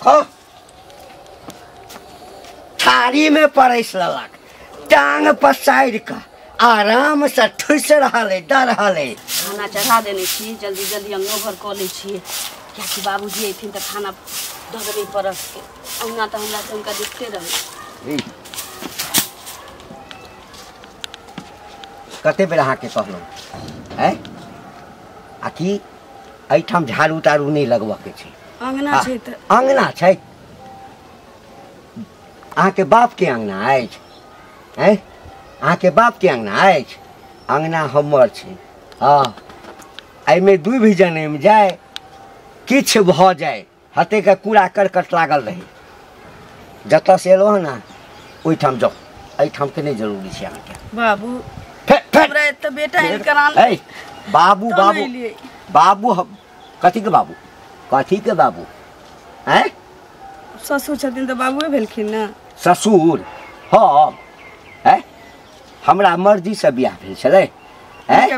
देखो थारी में परसि लेलक, टांग पसारि कऽ आराम से ठुसि रहल अइ, दऽ रहल अइ। खाना चढ़ा देने छी, जल्दी जल्दी अंगनो भर कऽ लै छियै, कियाकि बाबूजी अयथिन तऽ खाना दऽ देबै परस के। अहुना तऽ हमरा से हुनका देखते रहै। कते बेर अहाँके कहलहुँ आँय, आ कि एहिठाम झाड़ू ताड़ू नहि लगबऽके छै? अंगना छै तऽ अंगना छै? अहाँके बापके अंगना अछि? आँय, अहाँके बापके अंगना अछि? अंगना हमर छै। हँ, एहिमे दूभि जनमि जाय, किछु भऽ जाय, हतेके कूड़ा करकट लागल रहै। जतऽसँ एलहुँ हँ ने ओहिठाम जाउ, एहिठामके नहि जरूरी छै अहाँके। बाबू हमरा एतऽ बेटा ए बाबू बाबू बाबू कथीके बाबू, कथीके बाबू? आँय, ससुर छथिन तऽ बाबुए भेलखिन ने। ससुर? हँ, आँय, हमरा मर्जीसँ बियाह भेल छलै।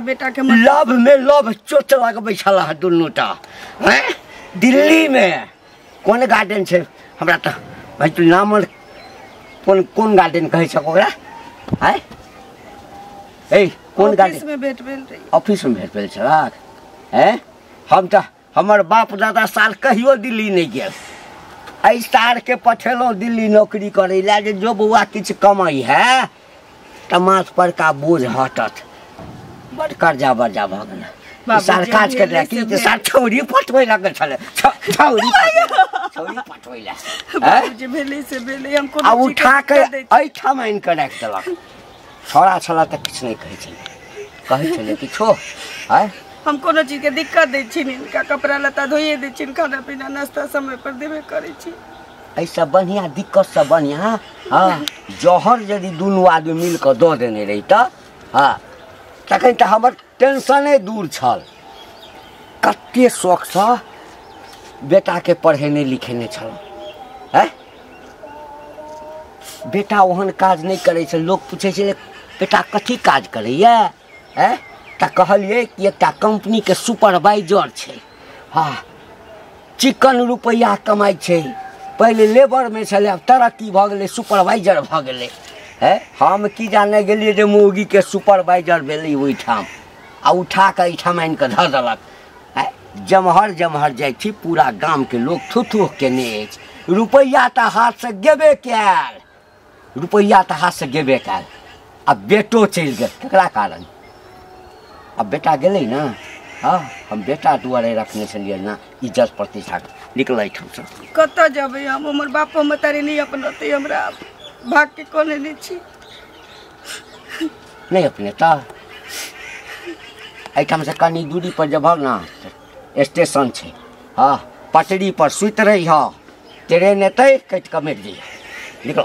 बेटाके लव में लव चोट लगबै छलाह दुनूटा। आँय, दिल्लीमे कोन गार्डन छै? हमरा तऽ भाइ तू नाम कोन कोन गार्डन कहै छक ओकरा? आँय, ए कोन गार्डन? ऑफिसमे भेट भेल रही। ऑफिसमे भेट भेल छलक? आँय, हम तऽ हमर बाप दादा साल कहियो दिल्ली नहि गेल। एहि सालके पठेलहुँ दिल्ली नौकरी करै लए, जे जो बौआ किछु कमाइ है तऽ माथ परका बोझ हटत। बड कर्जा बर्जा भऽ गेल। साल काज करै कि साल छौरी पठबै लगल छलै, छौरी छौरी पठबै लए आ उठा कऽ एहिठाम आनि कऽ राखि देलक। छौड़ा छलए तऽ किछु नहि कहै छलै, कहै छलै किछो। आँय, हम कोनो चीजके दिक्कत दै छी हिनका? कपड़ा लत्ता धोइए दै छी, खाना पीना नाश्ता समय पर देबे करै छी। एहिसँ बढ़िआँ दिक्कतसँ बढ़िआँ हँ जहर यदि दुनू आदमी मिल कऽ दऽ देने रहितऽ, हँ, तखन तऽ हमर टेंशने दूर छल। कते शौकसँ बेटाके पढ़ेने लिखेने छलहुँ। आँय, बेटा ओहन काज नहि करै छै। लोक पूछै छै बेटा कथी काज करैए? आँय, तऽ कहलियै कि एकटा कम्पनीके सुपरवाइजर छै। हँ, चिकन रुपैआ कमाइ छै। पहिले लेबरमे छलै, आब तरक्की भऽ गेलै, सुपरवाइजर भऽ गेलै। है, हम की जाने गेलियै जे मौगीके सुपरवाइजर भेलै ओहिठाम, आ उठा कऽ एहिठाम आनि कऽ धऽ देलक। जमहर जमहर जाइ छी, पूरा गामके लोक थुथु केने अछि। रुपैआ तऽ हाथसँ गेबे कयल, रुपैआ तऽ हाथसँ गेबे कयल, आ बेटो चलि गेल। ककरा कारण? अब बेटा गेलै ने। हँ, हम बेटा दुआरे रखने छलियै ने इज्जत प्रतिष्ठा। निकल एहिठामसँ। कतऽ जेबै हम? हमर बापो महतारी नहि अपनतै हमरा, भागके कऽ लेने छी। नहि अपनेता? एहिठामसँ कनि दूरी पर जब ने स्टेशन छै, हँ, पटरी पर सुति रही, हँ, ट्रेन एतै कटि कऽ मरि जइहे। निकल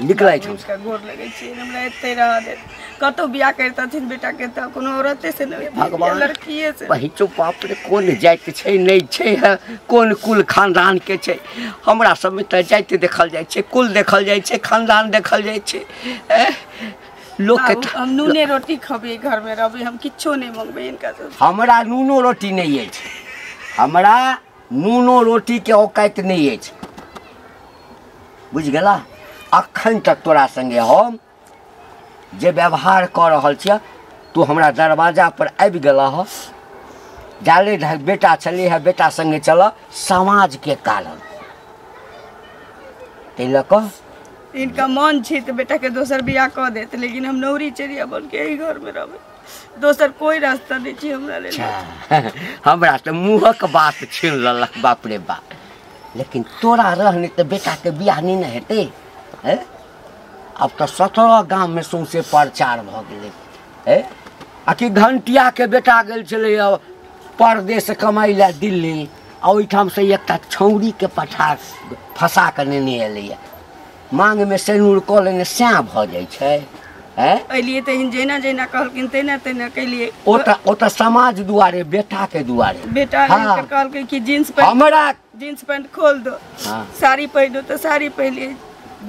निकल एहिठामसँ। गोर लगै छी, हमरा एतै रहऽ देत। कतहु बियाह करितथिन बेटाके तऽ कोनो औरते से नहि, भगवान लड़किए से। पहिचो बाप रे, कोन जाति छै नहि छै, है कोन कुल खानदानके छै? हमरा सबमे तऽ जाति देखल जाइ छै, कुल देखल जाइ छै, खानदान देखल जाइ छै। लोकके हम नूने रोटी खबै, घरमे रहबै, हम किछो नहि मङ्गबै हिनका से। हमरा नूनो रोटी नहि अछि, हमरा नूनो रोटीके औकाति नहि अछि, बुझि गेला? अखन तक तोरा सङ्गे हम जे व्यवहार कऽ रहल छियै, तू हमरा दरवाजा पर आबि गेलह हँ, जाले बेटा छलै हँ, बेटा सङ्गे चल, समाजके कारण ताहि लऽ कऽ इनका मन छै तऽ बेटाके दोसर बियाह कऽ देत, लेकिन हम नौरी चेरिया बनके एहि घरमे रहबै, दोसर कोइ रास्ता नहि छै हमरा लेल। हमरा तऽ मुँहक बात छीन लेलक, बाप रे बाप। लेकिन तोरा रहने तऽ बेटाके बियाह नहि ने हेतै। आब तऽ 17 गाममे सौंसे प्रचार भऽ गेलै। आ कि घंटियाके बेटा गेल छलै परदेश कमाइ लए दिल्ली, आ ओहिठामसँ एकटा छौड़ीके पठा फँसा कऽ नेने एलैए, माँगमे सेनूर कऽ लेने सएह भऽ जाइ छै। एलियै तऽ जहिना जहिना कहलखिन तहिना तहिना केलियै। ओ तऽ समाज दुआरे, बेटाके दुआरे। बेटा कहलकै कि जींस पैंट, हमरा जींस पैंट खोल दो, साड़ी पहिनो तऽ साड़ी पहिलियै।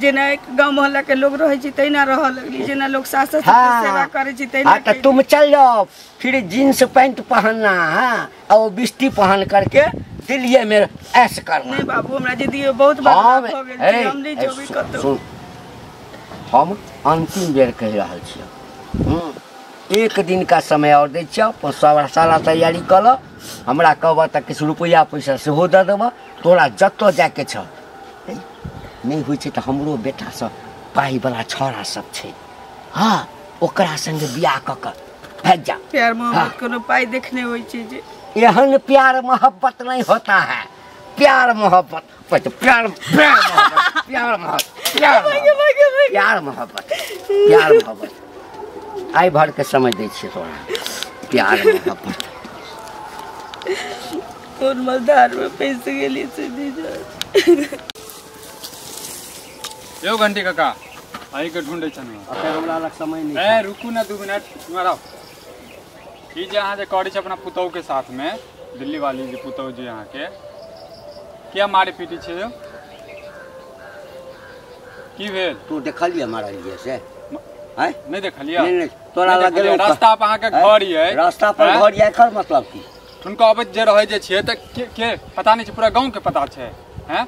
जेना एक गाँव मोहल्ला के लोग रहै छै तहिना रहऽ लगली, जेना लोग सास ससुर के सेवा करै छै तहिना। तऽ तुम चल जाओ, फिर जींस पैंट पहनना है और बिस्ती पहन करके दिल्लीए में ऐश करना। नहीं बाबू, हमरा जिंदगी में बहुत बदलाव भ गेल छै, हम नहीं जेबै कतौ। सुन, हम अंतिम बेर कहि रहल छियौ, एक दिन का समय और दै छियौ, सारा तैयारी कऽ लऽ, हमरा कहबह तऽ किछु रुपैआ पैसा सेहो दऽ देबह, तोरा जतऽ जाइके छौ। नहि होइ छै तऽ हमरो बेटा सब पाइवला छौड़ा सब छै, हाँ, ओकरा सङ्गे बियाह कऽ कऽ भागि जा। प्यार मोहब्बत कोनो पाइ देखने होइ छै जे एहन प्यार मोहब्बत नहीं होता है। प्यार मोहब्बत प्यार प्यार मोहब्बत प्यार मोहब्बत प्यार प्यार मोहब्बत प्यार मोहब्बत आइ भर के समय दै छियै तोरा, प्यार मोहब्बत। कोन मजदार में पैसे गेली से दी जा। यो घंटी काका आई के ढूंढै छनु, अखन हमरा लग समय नहीं। ए रुकू ना 2 मिनट, इम्हर आउ। ई जे अहाँ जे करै छी अपना पुतहु के साथ में, दिल्ली वाली जे पुतहु जे अहाँ के किया मारे पीटी छै यौ? की भेल? तू देखलियै मारलियै से? हैं? नहीं देखलियै? नहीं नहीं, तोरा लग गेलौ रास्ता पर अहाँ के घर यै, रास्ता पर घर यै, एकर मतलब की? हुनका अबैत जे रहै जे छियै तऽ के पता नहीं छै, पूरा गाँव के पता छै। हैं,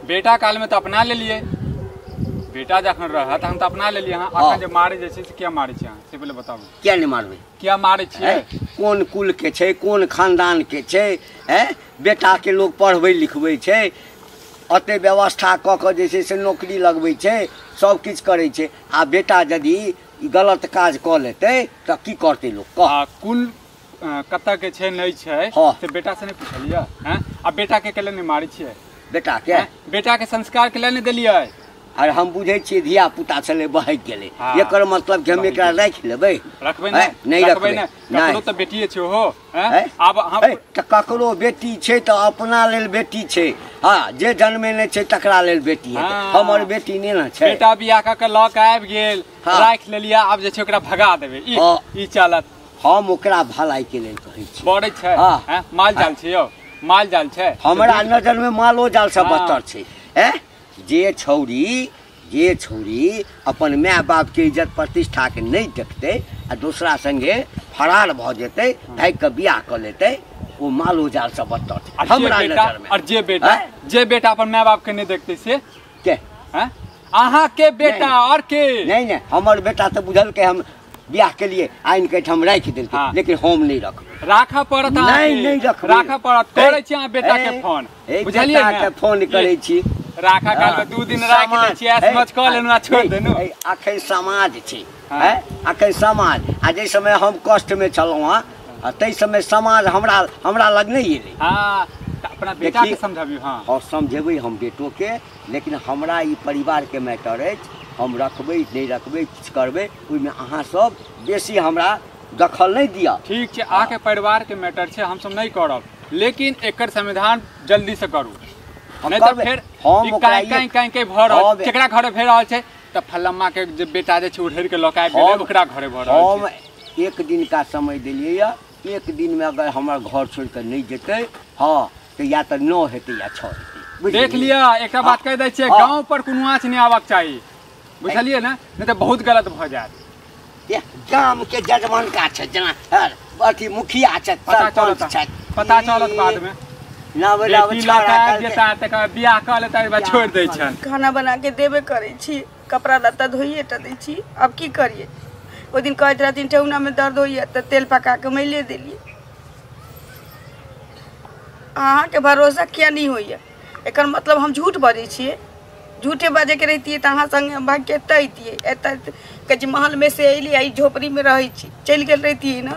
बेटा काल में तऽ अपना लेलियै, बेटा जखन रह तहन तऽ अपना लेलियै। अहाँ अखन जे मारे जे छै से किया मारै छियै अहाँ, से पहिले बताबू। किया नहि मारबै? किया मारै छियै? कोन कुल के छै, कोन खानदान के छै? हैं, बेटा के लोग पढ़बै लिखबै छै, अते व्यवस्था कऽ कऽ जे छै से नौकरी लगबै छै, सब किछु करै छै, आ बेटा यदि गलत काज कऽ लेतै तऽ की करतै लोक? कह। आ कुल कतऽ के छै नहि छै से बेटा से नहि पुछलियै? हैं, आ बेटा के केले नहि मारै छियै? बेटा के, बेटा के संस्कार के ले नहि देलियै? अरे हम बुझै छियै धिया पुता छलै बहकि गेलै, एकर मतलब कि हम एकरा राखि लेबै? रखबै नहि, नहि रखबै नहि, ककरो तऽ बेटिए छै ओहो। आब हम तऽ ककरो बेटी छै तऽ अपना लेल बेटी छै, हाँ, जे जन्मेने छै तकरा लेल बेटी हेतै, हमर बेटी नहि ने छै। बेटा बियाह कऽ के लऽ के आबि गेल, राखि लेलियै, आब जे छै ओकरा भगा देबै, ई चलत। हम ओकरा भलाई के लेल कहै छी। बड़ै छै, माल जाल छै यौ, माल जाल छै। हमरा नजर में मालो जाल से बदतर छै। हैं, जे छौरी अपन my बाप के इज्जत प्रतिष्ठा के नहीं देखते आ दूसरा संगे फरार भ जेतै, भागि के बियाह कऽ लेतै, ओ मालो जाल से बदतर छै हमरा नजर में। और जे बेटा अपन my बाप के नहीं देखते से के? हैं, अहाँ के बेटा और के? नहीं नहीं, हमर बेटा तऽ बुझल के हम बियाह के लिए आनि के हम राखि देलकै, लेकिन हम नहीं रखबै। राखऽ पड़त? नहीं नहीं रखबै, राखऽ पड़त। करै छी अहाँ बेटा के फोन, बुझलियै ने? के फोन करै छी, राखा काल में 2 दिन राखि दै छियै, ऐश मौज कऽ लेलहुँ आ छोड़ि देलहुँ। अखन समाज छै, हैं, अखन समाज, आ जाहि समय हम कष्ट में छलहुँ हँ ताहि समय समाज हमरा हमरा लग नहीं एलै। हाँ, अपना बेटा के समझाबियौ। हाँ, और समझेबै हम बेटो के, लेकिन हमरा ई परिवार के मैटर अछि, हम रखबै नहि रखबै किछु करबै ओहिमे अहाँ सब बेसी हमरा दखल नहि दिअ। ठीक छै, अहाँके परिवार के मैटर छै, हमसब नहि करब, लेकिन एकर समाधान जल्दी से करू, नहीं तऽ फेर हम काई काई काई भऽ रहल छै। केकरा घरे भऽ रहल छै तऽ फल्लम्मा के जे बेटा जे छै उधेर के लऽ के आबि गेलै, ओकरा घरे भऽ रहल छै। हम 1 दिन का समय देलियै यऽ, 1 दिन में अगर हमर घर छोड़ि कऽ नहि जेतै, हाँ, तऽ या तऽ 9 हेतै या 6 हेतै। देख लिअ, एकटा बात कहि दै छियै, गाँव पर कोनो आँच नहि आबक चाही, बुझलियै ने? नहि तऽ बहुत गलत भऽ जायत। गाम के जजमानका छै, जेना अथी मुखिया छथि, सरपंच छथि, पता चलत बाद में। बियाह कऽ लेतै छोड़ि दै छनि। खाना बना के देबे करै छी, कपड़ा लत्ता धोइए टा दै छी, आब की करियै? ओहि दिन कहैत रहथिन ठेहुना में दर्द होइए तऽ तेल पका के मैले देलियै। अहाँके भरोसा किया नहीं होइए? एकर मतलब हम झूठ बजै छियै? झूठे बाजैके रहितियै तऽ अहाँ संगे हम भागिके एतऽ अइतियै, एतऽ कहै छी महलमे से अयली, ई झोपड़ीमे रहै छी, चलि गेल रहितियै ने।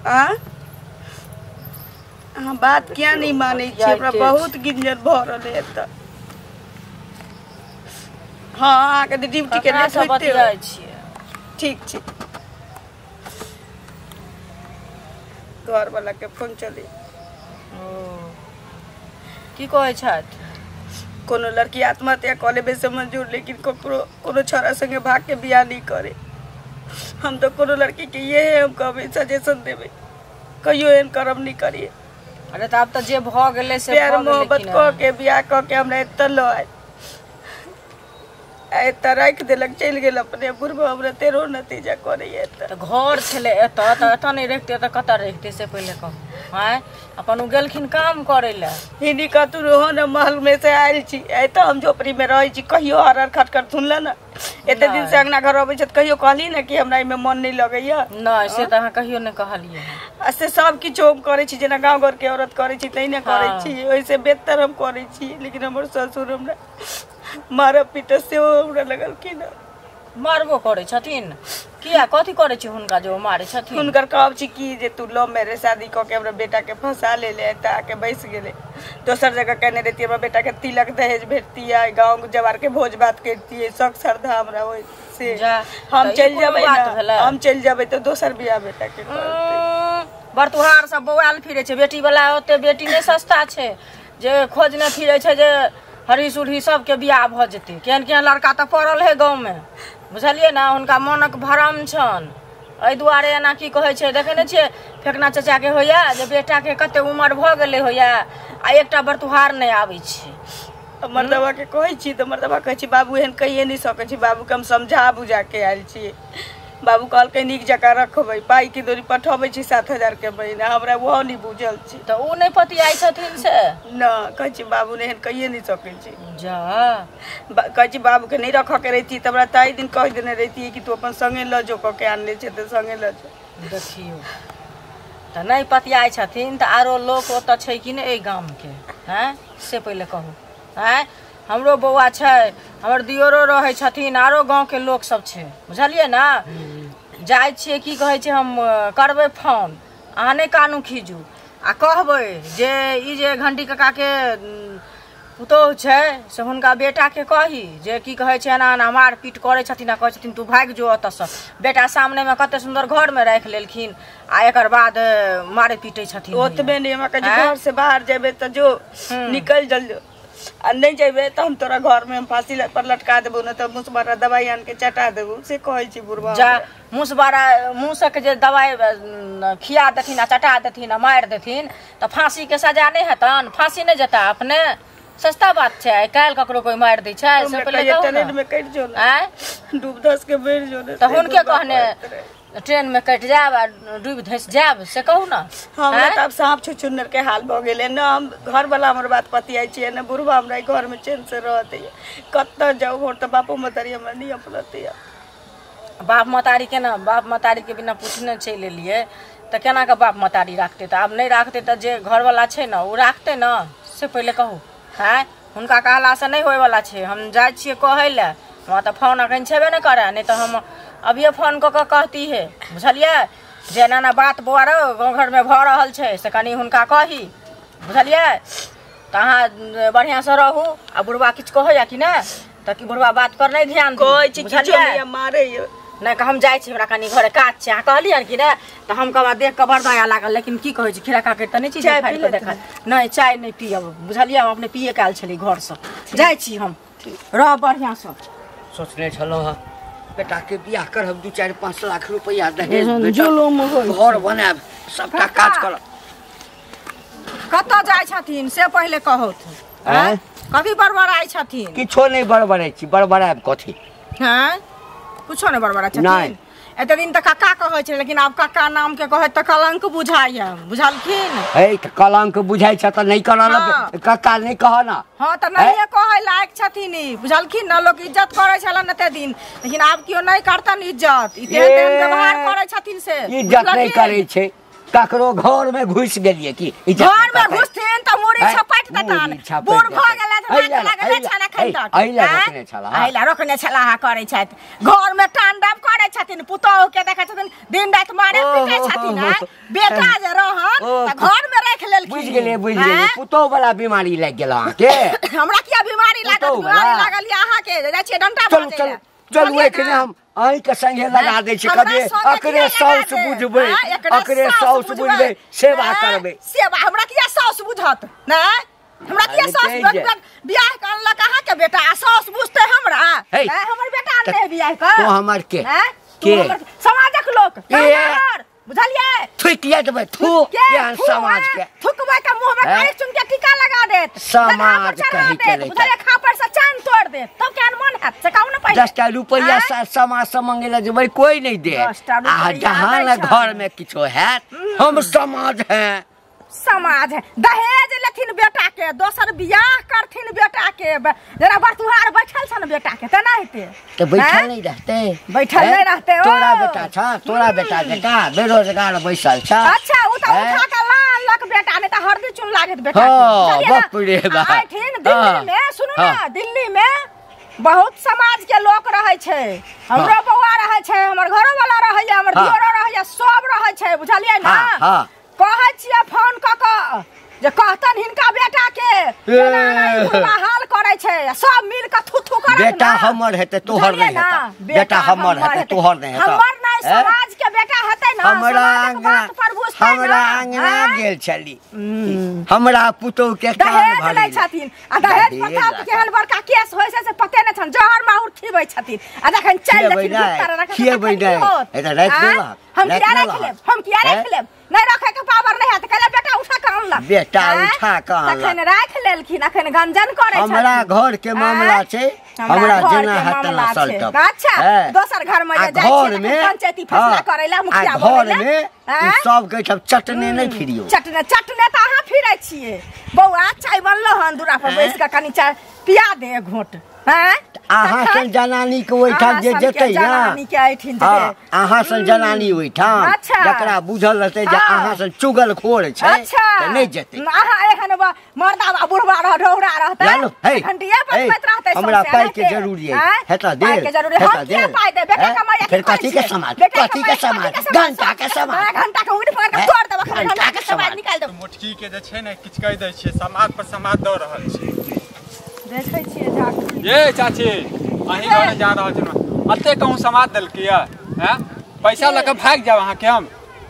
आँ, अहाँ बात किया नहीं मानै छियै? हमरा बहुत गिंजन भऽ रहल है एतऽ। हाँ, अहाँके तऽ ड्यूटी के लेट होइते छियै। ठीक छै, घरवला के फोन चली। की कहै छथि? कोनो लड़की आत्महत्या कऽ लेबै से मंजूर, लेकिन ककरो कोनो छौड़ा संगे भाग के बियाह नहीं करे। हम तऽ कोनो लड़की के इहे हम कहबै, सजेशन देबै, कहियो एहन करम नहीं करिए। अरे तऽ आब तऽ जे भऽ गेलै से प्यार मोहब्बत कऽ के बियाह कऽ के हमरा एतऽ लऽ आयल, एतऽ राखि देलक, चलि गेल अपने। बुढ़बा हमरा तेरो नतीजा करैया। एतऽ घर छलै एतऽ, तऽ एतऽ नहि रखतै तऽ कतऽ रखतै से पहिले कहू। आँय अपन ओ गेलखिन काम करै लए। हिनी कतू रहो ने महल में से आयल छी, एतऽ हम झोपड़ी में रहै छी, कहियो हरर खटखट सुनले ने? एते दिन से अंगना घर अबै छै तऽ कहियो कहली ने कि हमरा एहिमे मन नहि लगैया? नहि, से तऽ अहाँ कहियो नहि कहलियै। आ से सब किछु हम करै छी जेना गाँव घरके औरत करै छी तहिना करै छी, ओहिसँ बेहतर हम करै छी। लेकिन हमर ससुर हमरा मारऽ पीटऽ सेहो हमरा लगलखिन। मारबो करै छथिन? किया कथी करै छी हुनका जे ओ मारै छथिन? हुनकर कहब छी कि जे तू लव मैरिज शादी कऽ के हमरा बेटा के फंसा लेले, एतऽ आके बैस गेलै। दोसर जगह कहने रहितियै हमरा बेटा के तिलक दहेज भेटतियै, गाँव जवार के भोज भात करितियै, शौक श्रद्धा हमरा होइ से। हम चलि जेबै ने, हम चलि जेबै तऽ दोसर बियाह बेटा के करतै। बरतुहार सब बौआल फिरै छै, बेटी वाला ओते बेटी नहि सस्ता छै जे खोजने फिरै छै जे हरी सुरही सबके बियाह भऽ जेतै। केहन केहन लड़का तऽ पड़ल है गाँवमे, बुझलियै ने? हुनका मोनक भरम छनि, एहि दुआरे एना की कहै छै। देखै नहि छियै फेकना चाचाके होइया जे बेटाके कते उमर भऽ गेलै होइया आ एकटा बरतुहार नहि आबै छै। मर्दबाके कहै छी तऽ मर्दबा कहै छी बाबू एहन कहिए नहि सकै छी, बाबूके हम समझा बुझा के आयल छियै। बाबू कहलकै नीक जकाँ रखबै, पाइ के दोरी पठबै छी 7,000 के महीना, हमरा ओहो नहि बुझल छी। तऽ ओ नहि पतियाइ छथिन से? न, कहै छी बाबू ने एहन कहिए नहि सकै छी। जा कहै छी बाबूके नहि रखऽके रहितियै तऽ हमरा ताहि दिन कहि देने रहितियै कि तू अपन संगे लऽ जो, कऽ के आनले छै तऽ संगे लऽ जो। देखियौ तऽ नहि पतियाइ छथिन तऽ आरो लोक ओतऽ छै कि नहि एहि गामके? हँ से पहिले कहू। आँय हमरो बौआ छै, हमर दियोरो रहै छथिन, आरो गाँवके लोक सब छै, बुझलियै ने? जाइ छियै की कहै छै हम करबै फोन, अहाँ नहि कानू खीजू आ कहबै जे ई जे घंटी काकाके पुतोहु छै से हुनका बेटाके कही जे की कहै छै एना एना मारपीट करै छथिन आ कहै छथिन तू भागि जो एतऽसँ। बेटा सामनेमे कते सुन्दर घरमे राखि लेलखिन आ एकर बाद मारै पीटै छथिन। ओतबे नहि, हमरा कहै छै घर से बाहर जेबै तऽ जो निकलि जल, आ नहि जेबै तऽ हम तोरा घरमे हम फाँसी पर लटका देबौ, नहि तऽ मुसबारा दवाइ आनि के चटा देबौ, से कहै छी बुढ़बा। जा मुसबारा मूसक जे दवाइ खिया देथिन आ चटा देथिन आ मारि देथिन तऽ फाँसीके सजा नहि हेतनि? फाँसी नहि जेता अपने? सस्ता बात छै, आइ काल्हि ककरो कोइ मारि दै छै से पहिले कहू ने। ट्रेन में कटि जो ने, आँय डूब धस के मरि जो ने। तऽ हुनके कहने ट्रेन में कटि जायब आ डूबि धसि जायब से कहू ने। हमरा तऽ आब साँप छुछुन्नर के हाल भऽ गेलै ने। हम घरवला हमर बात पतियाइ छियै ने, बुढ़बा हमरा घरमे चैन से रहतै, कतऽ जाउ? घर तऽ बापो महतारी हमरा नहि अपनतै। बाप महतारी केना, बाप महतारीके बिना पूछने चलि एलियै तऽ केना कऽ बाप महतारी राखतै? तऽ आब नहि राखतै तऽ जे घरवला छै ने ओ राखतै ने, से पहिले कहू। आँय हुनका कहलासँ नहि होइवला छै। हम जाइ छियै कहै लए, हमरा तऽ फोन एखन छेबे नहि करए, नहि तऽ हम अभिये फोन कऽ कऽ कहती हे, बुझलियै? जे एना एना बात बौआ रौ गाँव घरमे भऽ रहल छै से कनि हुनका कही, बुझलियै? तऽ अहाँ बढ़िआँसँ रहू। आ बुढ़बा किछु कहैया कि नहि? तऽ कि बुढ़बा बात पर नहि ध्यान कहै छी किछु मारैया नहि? हम जाइ छी, हमरा कनि घरे काज छै। अहाँ कहलियै कि नहि? तऽ हम कहबा देख कऽ बड़ दया लागल, लेकिन की कहै छी खीरा काकरि तऽ नहि छी फाड़ि कऽ देखा। नहि चाय नहि पियब, बुझलियै? हम अपने पिए के आयल छलियै घरसँ। जाइ छी हम, रह बढ़िआँसँ। सोचने छलहुँ हँ बेटाके बियाह करब, 2, 4, 5 लाख रुपैआ दहेज घर बनायब, सबटा काज करब। कतऽ जाइ छथिन से पहिले कहौथ। कथी बड़बड़ाइ छथिन? किछो नहि बड़बड़ाइ छी, बड़बड़ायब कथी? हँ कुछो नहि बड़बड़ा छथिन। एते दिन तऽ काका कहै छै, लेकिन आब काका नाम के कहै तऽ कलंक बुझाइया, बुझलखिन? हे तऽ कलंक बुझाइ छै तऽ नहि करऽ, काका नहि कह ना। हँ तऽ नहिये कहै लायक छथिन ई, बुझलखिन ने? लोक इज्जत करै छलन एते दिन, लेकिन आब केओ नहि करतन इज्जत। ई तेहन तेहन व्यवहार करै छथिन से इज्जत नहि करै छै। ककरो घर में घुसि गेलियै कि घर में घुसथिन तऽ मुड़ी छपटि देतन। बूढ़ भऽ गेलै तऽ लागलै छल एखन तक एहि रोकने छलाह करै छथि, घर में तांडव करै छथिन, पुतोहु के देखै छथिन दिन राति मारे पीटै छथिन। बेटा जे रहन तऽ घर में राखि लेलखिन। बुझि गेलियै, बुझि गेलियै, पुतोहु वाला बीमारी लागि गेल अहाँके। हमरा किया बीमारी लागल? बीमारी लागल यऽ अहाँके, जाइ छियै डंटा बजै लए। चलू एखने हम अहीँके संगे लगा दै छी, कभी अकरे साउस बुझबै, अकरे साउस बुझबै, सेवा करबै। सेवा हमरा किया साउस बुझत? नहि हमरा किया साउस? बियाह कऽ अनलक अहाँके बेटा आ साउस बुझतै हमरा? हमर बेटा अनने है बियाह कऽ। तो हमर के समाजक लोक बुझलियै? थुकिया देबै, थू एहन समाज के थुकबै के मुंह में कारिख चुन के टीका लगा देत, समाज कहि के बुझलियै? खापर से चान तोड़ देत तब केहन मन हैत से कहू ने पहिले। 10टा रुपैया समाज से मंगे ला जेबै कोई नहीं दे, आ जहाँ ना घर में किछो हैत हम समाज हैं। समाज है दहेज लेथिन बेटा के दोसर बियाह करथिन बेटा के जरा बरतुहार बैठल छन बेटा के त ना हेते त बैठल नहीं रहते बैठल नहीं रहते ओ तोरा बेटा छ तोरा बेटा जका बेरोजगार बैसल छ। अच्छा उ त उठा के लानलक बेटा नहीं त हरदी चुन लागत बेटा के। हां बाप रे बाप। आथिन दिल्ली में सुनू ना दिल्ली में बहुत समाज के लोग रहे छै हमरो बौआ रहे छै हमर घरो वाला रहे हमर दियोरो रहे सब रहे छै बुझलियै ना। हां कहै छियै फोन क क जे कहतन हिनका बेटा के एना एना हाल करै छै सब मिल के थू थू करत। बेटा हमर हेतै तोहर नहीं हेतै बेटा हमर हेतै तोहर नहीं हेतै हमर नहीं समाज के बेटा हेतै ना। हमरा अंगना पर बुझतै हमरा अंगना गेल छली हमरा पुतोह के कान दहेज भरले लै छथिन आ दहेज प्रथा केहन बड़का केस होइ छै से पते नहि छन जहर माहुर खिबै छथिन आ जखन चलि खिएबै देथिन भीतर नहि रखै खिएबै तखन की नहि होत? एतऽ राखि आँय? देलक हम किया राखि राखि लेब हम किया हैं? राखि लेब नहीं रखे के पावर नहीं है त कहले बेटा उठा के अनलक बेटा आँय? उठा के अनलक। तखन राखि लेलखिन अखन गंजन करै छथिन। हमरा घर के मामला छै हमरा घर जेना के हैत तेना मामला छै। सलटब। अच्छा हैं? दोसर घर में आ जे जाइ घर छियै में तखन पंचायती फैसला करै ला मुखिया आ बोलै घर ला। में आँय? सब के सब चटने नहीं फिरियो चटने चटने त अहाँ फिरै छियै बौआ चाय बनलो हन दूरा पर बैस के कनी चाय पिया दे एक घोट। हैं? अहाँ तखन सन जनानी के ओहिठाम अहाँ जे सनके जेतै ना जनानी के एहिठिन हाँ जेतै। अहाँ सन जनानी ओहिठाम अच्छा। जकरा बुझल रहतै जे हाँ। अहाँ सन चुगलखोर छै अच्छा तऽ नहि जेतै। अहाँ एहन मर्दा बुढ़वा रह ढौरा रहतै लालू हे घंटिया हे, बजबैत रहतै हमरा सौंसे पाइ के एनाहिते। जरूरी आँय? है हेता पाइ देल के जरूरी हेता हम किया देल पाइ देब बेटा हैं? कमाइया फेर की कथी के करै छियै? समाज बेटा कथी के कमाइया समाज कथी के घंटा के समाज घंटा के उंगली पकड़ के हैं? तोड़ देब अखन घंटा घंटा के के समाज समाज। निकालि देब। मोटकी के जे छै ने किछु कहि दै छियै समाज पर समाज दऽ रहल छै। देखै छियै जाके ये चाची अहीं घरे जा रहल छी अते कहूँ समाज देलकै ये हैं पैसा लऽ कऽ भागि जायब अहाँके हम।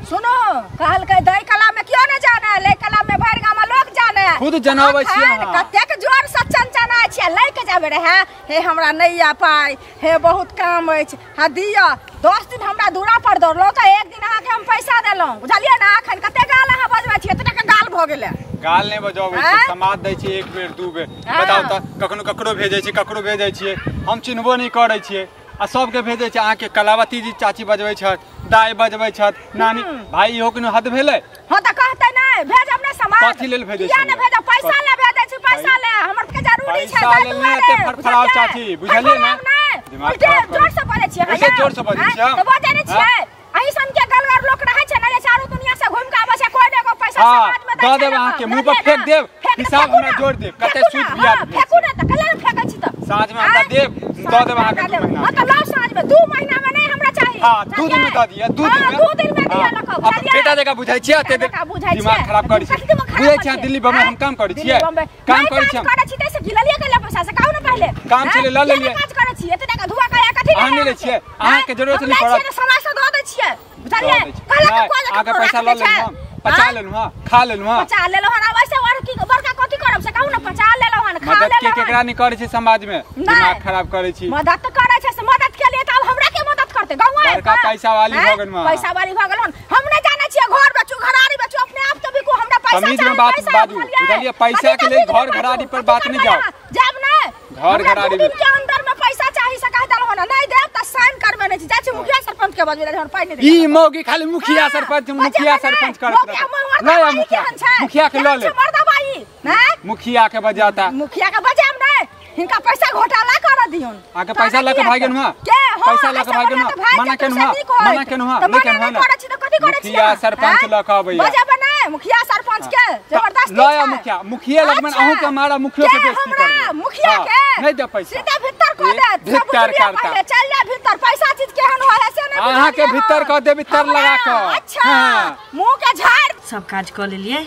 सुनो कहलकै दै कला में क्यों नहीं जाना है लै कला में भरि गाम में लोग जाने है खुद जनाबै छियै अखन अहाँ। कतेक जोर से चनचनाइ छियै लै के जाबे रहे हे हमरा नहीं आ पाइ हे बहुत काम अछि हा दिअ 10 दिन हमरा दूरा पर दौड़लहुँ तऽ एक दिन अहाँके हम पैसा देलहुँ बुझलियै ना। अखन कतेक गाल अहाँ बजबै छियै एतेक टाका गाल भऽ गेलै। गाल नहि बजाबै छियै आँय? समाज दै छियै एक बेर दू बेर हाँ। बताउ तऽ कखनो ककरो भेजै छियै ककरो भेजै छियै हम चिन्हबो नहि करै छियै आ सबके भेजै छियै अहाँके कलावती जी चाची बजबै छथि दाइ बजबै छथि नानी भाई इहो कोनो हद भेलै। हाँ तऽ कहतै नहि भेजब नहि समाज कथी लेल भेजै किया नहि छियै? भेजब पैसा ले भेजै छी पैसा ले हमर के जरूरी छै पैसा ताहि लेल नहि दुआरे, एते फड़फड़ाउ बुझलियै? चाची, बुझलियै ने? फड़फड़ाउ नहि, दिमाग उल्टे खराब करै जोर से बजै छियै उल्टे अहाँ। जोर से बजै छियै हम? तऽ बजै नहि छियै अहीं सन के गलगर लोक रहै छै ने जे चारू दुनिया से घुमि के आबै छै कोइ ने एगो पैसा हाँ, समाज में दै दऽ छै देब ने, अहाँके, मुँह पर बुझलियै फेंक ने? देब, फेंक हिसाब फेंकू हमरा ने, जोड़ि देब, कते फेंकू सूद ने, ब्याज हाँ, भेल फेंकू छै। ने तऽ कले फेंकै छी तऽ साँझ में हमरा आँय? देब दऽ देब अहाँके साँझमे 2 महीना हाँ तऽ लाउ साँझ में 2 महीना में नहीं हमरा चाही। हाँ 2 दिन में दऽ दिअ 2 दिन हाँ, में 2 दिन में दिअ हाँ, लऽ कऽ, अब बुझलियै? बेटा जकाँ बुझै छियै एते बेटा जकाँ बुझै दिमाग छियै। खराब करै कथी छी दिमाग खराब बुझै करै छियै छियै? दिल्ली बम्बई हम काम करै दिल्ली छियै बम्बई। काम नहि करै काज छियै हम। करै छी ताहिसँ घिललियै कैले पैसा से कहू ने पहिले। काम आँय? छलै, लऽ किया नहि लेलियै। काज करै छी एते टाका धुआ काया कथी अहाँ नहि लै छियै अहाँके जरूरत हम नहि लै पड़त। छियै तऽ समाज से दऽ दै छियै बुझलियै? दऽ दै छियै। कहलक नहि, कोइ जे अहाँके ककरो पैसा राखि लऽ दै छै। लेलहुँ हम पचा आँय? लेलहुँ हँ खा लेलहुँ हँ पचा लेलहुँ हन आब ऐसे आओर की बड़का कथी करब से कहू ने पचा लेलहुँ हन खा मदद के लेलहुँ हन। केकरा नहि करै छै समाज में दिमाग खराब करै छी। मदद करै छै से मदद के लिए तऽ आब हमरा के मदद करतै गाँव आबि बड़का कऽ? पैसा वाली आँय? भऽ गेलहुँ अहाँ। पैसा वाली भऽ गेलहुँ हम नहि जानै छियै घर बेचू घरारी बेचू अपने आप तऽ बिकू हमरा पैसा तमीज में चाही बात पैसा बाजू, बुझलियै? पैसा कथी के लेल तमीज में घर बाजू? घरारी पर कथी बात नहि करबै जाउ। अहाँ? जायब नहि घर हमरा घरारी 2 दिन के अंदर में पैसा चाही से कहि देलहुँ हन नहि देब तऽ साइन करबे नहि छी जाइ छी मुखिया सरपंच के बजबै हमर पाइ नहि देब। ई मौगी खाली मुखिया सरपंच मुखिया सरपंच करत मुखिया रहत। लऽ आ मुखिया मुखिया के लऽ ले मर्दाबाई नहि मुखिया के बजाता मुखिया के बजायब नहि हिनका पैसा घोटाला कर दियौन अहाँके पैसा लऽ के भागि गेलहुँ हँ? के हाँ, पैसा लऽ के ऐसे भागि गेलहुँ बढ़िआँ तऽ मना भागि केलहुँ हँ? जेतौ से नीक होइत। मना केलहुँ हँ? तऽ नहि मना केलहुँ नहि हँ? करै छी तऽ कथी करै छी मुखिया अहाँ? सरपंच आँय? लऽ कऽ अबैया। बजेबै नहि मुखिया सरपंच के जबरदस्ती लऽ आ छै। मुखिया मुखिया लगमे अच्छा। अहूँके मारा मुखियो के के बेइज्जती हमरा करबै। मुखिया हाँ, के नहि दे पैसा सीधे भीतर कऽ ए, देत सब भीतर बुझलियै करता। पहिले चलि जा भीतर पैसा चीज केहन होइ है से नहि अहाँके बुझलियै भीतर हन। कऽ देब, भीतर हमरा? लगा कऽ। अच्छा हाँ। मुँह के झाड़ि सब काज कऽ लेलियै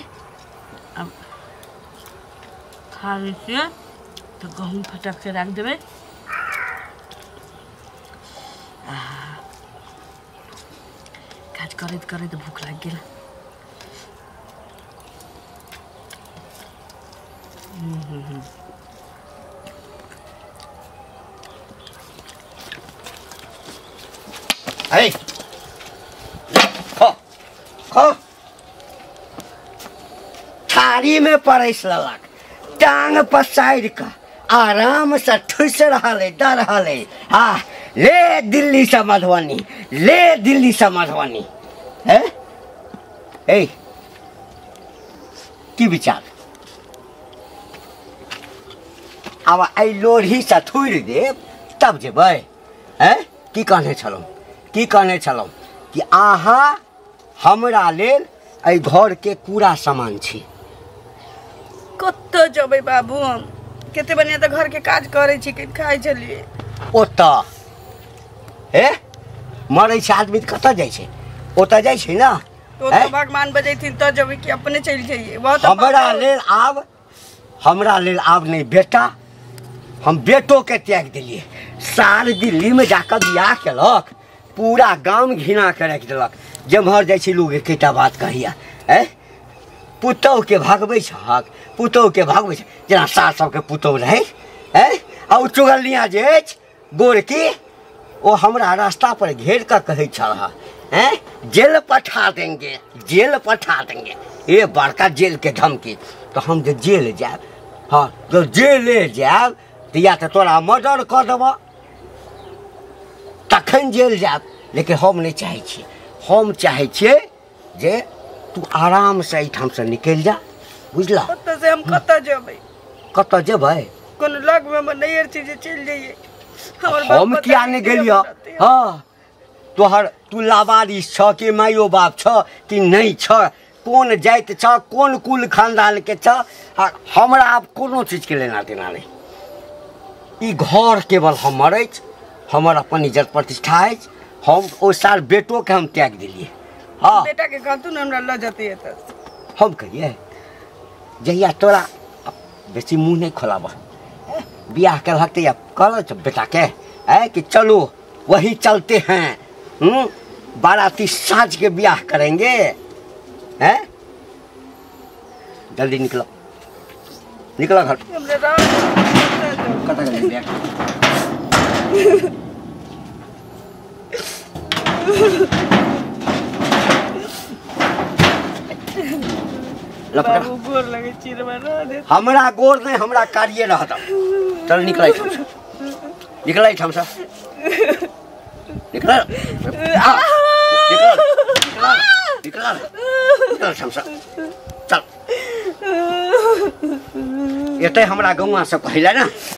अब खा लै छियै तऽ गहूँम फटक के राखि देबै। काज करैत करैत भूख लागि गेल। अरे खो खो थारी में परसि लेलक टांग पसारि कऽ आराम से ठुसि रहल अइ दऽ रहल अइ। हाँ ले दिल्ली से मधुबनी ले दिल्ली से मधुबनी। हैं ए की विचार आब एहि लोढ़ीसँ थोड़ि देब तब जेबै हैं की कहने छलहुँ कि अहाँ हमरा लेल एहि घरके कूड़ा सामान छी कतऽ जेबै बाबू हम कते बढ़िआँ तऽ घरके काज करै छी खाइ छलियै ओतऽ हे मरै छै आदमी तऽ कतऽ जाइ छै ओतऽ जाइ छै ने तो भगवान बजेथिन तऽ जेबै कि अपने चलि जइयै हमरा लेल आब नहि बेटा हम बेटोके त्याग देलियै साल दिल्लीमे जाकऽ बियाह केलक पूरा गाम घिना के राखि देलक जेम्हर जाइ छै लोग एकेटा बात कहैया ऐ पुतहुके भगबै छहक पुतहुके भगबै छै जेना सार सबके पुतहु रहै ऐ आ ओ चुगलनिया जे अछि गोरकी ओ हमरा रास्ता पर घेर कऽ कहै छल हैं जेल पठा देंगे जेल पठा देंगे ए बड़का जेलके धमकी तऽ हम जे जेल जायब हाँ जब जेले जायब तऽ या तऽ तोरा मर्डर कऽ देबऽ तखन जेल जायब लेकिन हम नहि चाहै छियै हम चाहै छियै जे तू आरामसँ एहिठामसँ निकलि जा बुझलह ओतऽ से हम कतऽ जेबै कतऽ जेबै कोनो लगमे हमर नैहर छै जे चलि जइयै हम किया नहि गेलियै हँ तोहर तू लावारिस छ कि माइयो बाप छ कि नहि छ कोन जाति छ कोन कुल खानदानके छ आ हमरा आब कोनो चीजके लेना देना नहि ई घर केवल हमर अछि हमर अपन इज्जत प्रतिष्ठा अछि हम ओहि साल बेटोके हम त्याग देलियै हाँ बेटाके कहतू ने हमरा लऽ जतै एतऽ हम कहियै जहिया तोरा बेसी मुँह नहि खोलाबह बियाह केलहक तऽ कहल बेटाके है कि चलो वही चलते हैं बाराती साँझ के ब्याह करेंगे हैं जल्दी निकलो निकलो घर कतऽ गेलै बैग हमरा गोर नहीं हमरा कार्य रहत चल निकल निकल एहिठामसँ निकल निकल निकल निकल एहिठामसँ चल एतै हमरा गौआँ सब कहैला ने।